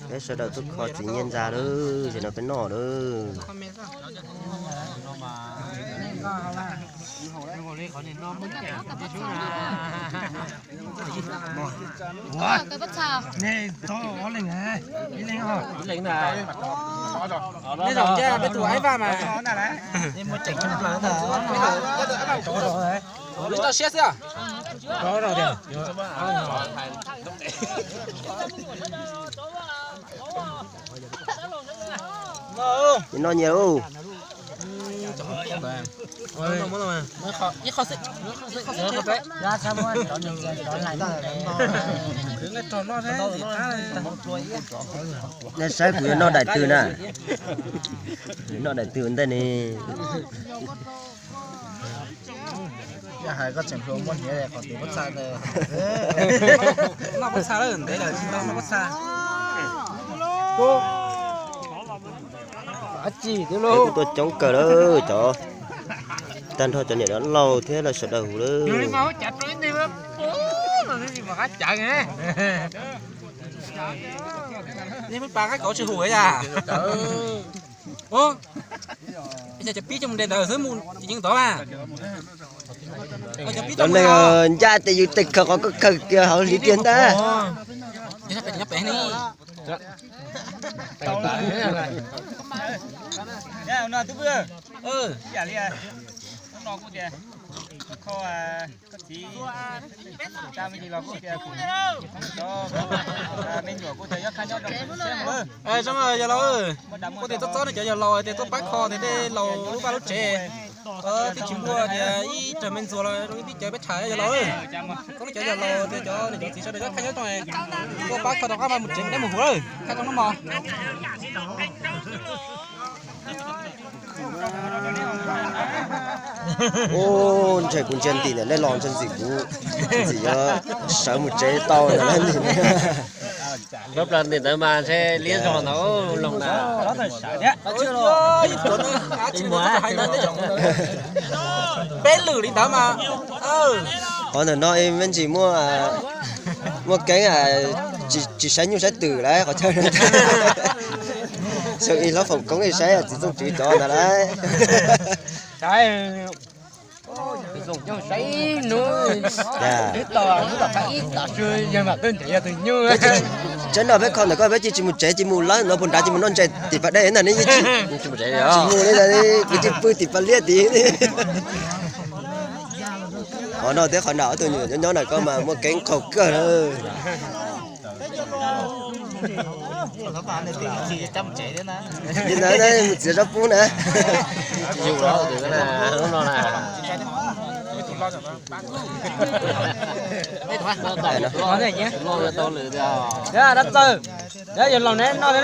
Peb sawv daws tuaj kho txiv nyiaj ntxa lawm, ces no peb noj lawm. Nej zaum ncaj peb tus aib vaj mas. Nej tso siab xwb. Noj nyias ub. Nej saib kuv yuav noj daim twg na. Noj daim twg ua ntej ne. Yog hais koj tseem hluas muaj hniav qhov twg pob txha. Noj pob txha lawm, ntev lawm tsis tau noj pob txha. Peb kuj tuaj coob kawg lawm cov, tag nrho cov niam cov laus thiab lawv sawv daws huv lawm. Nej pab qab kauv tsis hum yas. Cov pib coj mus nres ntawd xwb mus yeej tod mas. Cov neeg ncaj tias yus tes khaws qhov koj khaws kiag hauv hliv kiag ntag. Zoo yog laus, kuv tias txob txob nej cov yog laus tias tuaj pab kho tias tej laus lub vaj lub tsev, twb tsis muaj tias ib raws me ntxuag los zoo ib tib cawv peb tham yog laus. Txob nej cov yog laus tias cov niam cov txiv sawv daws nyob khab nyob rooj, tuaj pab kho rau qab vaj mus tsev mus deb mus huv lawm, khab rau hnub no. Ub, ntshe kuv ntsia ntim ntawm nej los ntshe ntxim kuv, ntxim yuav sawv mus tsev tau ntawm nej ntim. Lub plaws ntim ntawd mas ntshe liab zog ntawd loog na. Peb lwm li ntawd mas. Qhov ntawm no me ntsis muaj, muaj keeb tsis saib nyuj saib twm lawm qhov chaw. Xyoo ib hlob foom koob saib txiv Txooj Tswv cov ntawd lawm. Saib ib hnub, ib tom ib tom qab ib tom su yawg mam tuaj nrhiav yog tus nyuj. Tseeb no peb kho ntawm koj peb cia tsis mus tsev, cia mus lawm no puag nrad cia mus noj ntses tim pas dej ntag ne. Tsis mus li, kuv cia pw tim pas liaj tid. Qhov no thiab qhov nram ob tug nyuam nyob nyob ntawm koj mas muaj keeb qaug kawg lawm. Li ntawd mus txiav zaub pub na. Yus los tus na, lub no na. Dab txawj, yog laus ne noj